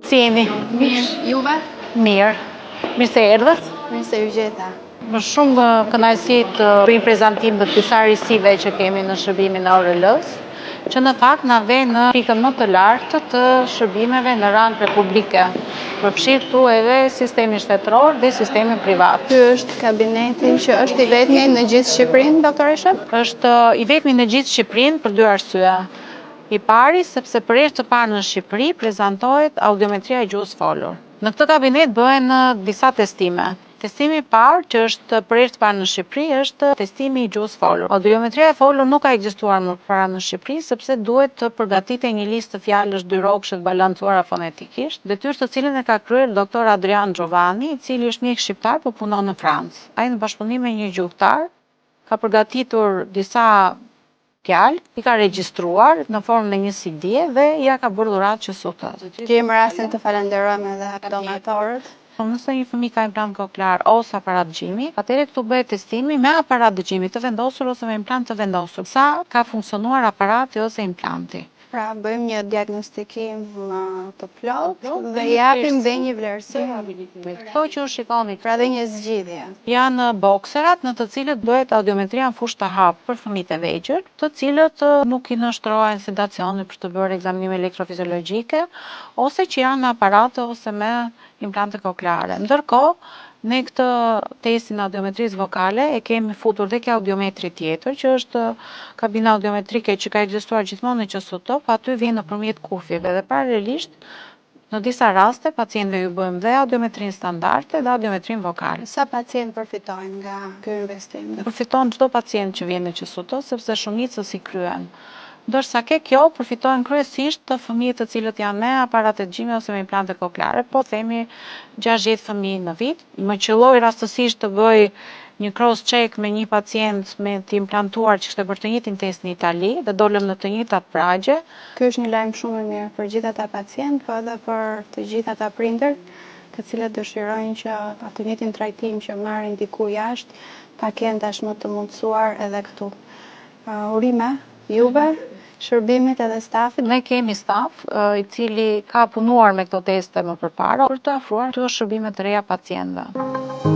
Si jeni? Mirë, juve? Mirë. Mirë se erdhët. Mirë se ju gjeta. Me shumë kënaqësi të bëjmë prezantim të disa risive që kemi në shërbimin e ORL-së, që në fakt na ve në pikën më të lartë të shërbimeve në rang republike, përfshirë këtu edhe sistemin shtetëror dhe sistemin privat. Ky është kabineti që është i vetmi në gjithë Shqipërinë, doktoresha? Është i vetmi në gjithë Shqipërinë për dy arsye. I pari, sepse për herë të parë në Shqipëri prezantohet audiometria e gjuhës folur. Në këtë kabinet bëhen disa testime. Testimi i parë, që është për herë të parë në Shqipëri, është testimi i gjuhës folur. Audiometria e folur nuk ka ekzistuar më parë në Shqipëri, sepse duhet të përgatitej një listë fjalësh dyrokëshe të balancuara fonetikisht, detyrë të cilën e ka kryer doktor Adrian Xhuvani, i cili është mjek shqiptar, po punon në Francë. Ai në bashkëpunim me një gjuhëtar ka përgatitur disa fjalë, i ka regjistruar në formën e një CD dhe ia ka bërë dhuratë QSUT. Gjejmë rastin të falenderojmë edhe donatorët. Nëse një fëmijë ka implant koklear ose aparat dëgjimi, atëherë këtu bëhet testimi me aparat dëgjimi të vendosur ose me implant të vendosur. Sa ka funksionuar aparati ose implanti. Pra, bëjmë një diagnostikim të plotë dhe japim dhe një vlerësim. Këto që ju shikoni, pra dhe një zgjidhje. Janë bokserat në të cilët bëhet audiometria në fushë të hapur për fëmijët e vegjël, të cilët nuk i nënshtrohen sedacionit për të bërë ekzaminime elektrofiziologjike ose që janë me aparate ose me implante kokleare. Ndërkohë, ne këtë testin audiometrisë vokale e kemi futur dhe ke audiometri tjetër, që është kabina audiometrike që ka ekzistuar gjithmonë në QSUT, po aty vjen nëpërmjet kufjeve dhe paralelisht në disa raste pacientëve ju bëjmë dhe audiometrinë standarde dhe audiometrinë vokale. Sa pacient përfitojnë nga ky investim? Përfiton çdo pacient që vjen në QSUT, sepse shumicës i kryen. Ndërsa ke kjo përfitojnë kryesisht të fëmijët të cilët janë me aparate dëgjimi ose me implante kokleare, po themi 60 fëmijë në vit. Më qëlloi rastësisht të bëj një cross check me një pacient me të implantuar që kishte bërë të njëjtin test në Itali dhe dolëm në të njëjtat pragje. Ky është një lajm shumë i mirë për gjithë ata pacientë, po edhe për të gjithë ata prindër, të cilët dëshirojnë që atë njëjtin trajtim që marrin diku jashtë, ta kenë tashmë të mundësuar edhe këtu. Urime juve, shërbimit edhe stafit. Ne kemi staf i cili ka punuar me këto teste më përpara për të ofruar këto shërbime të reja pacientëve.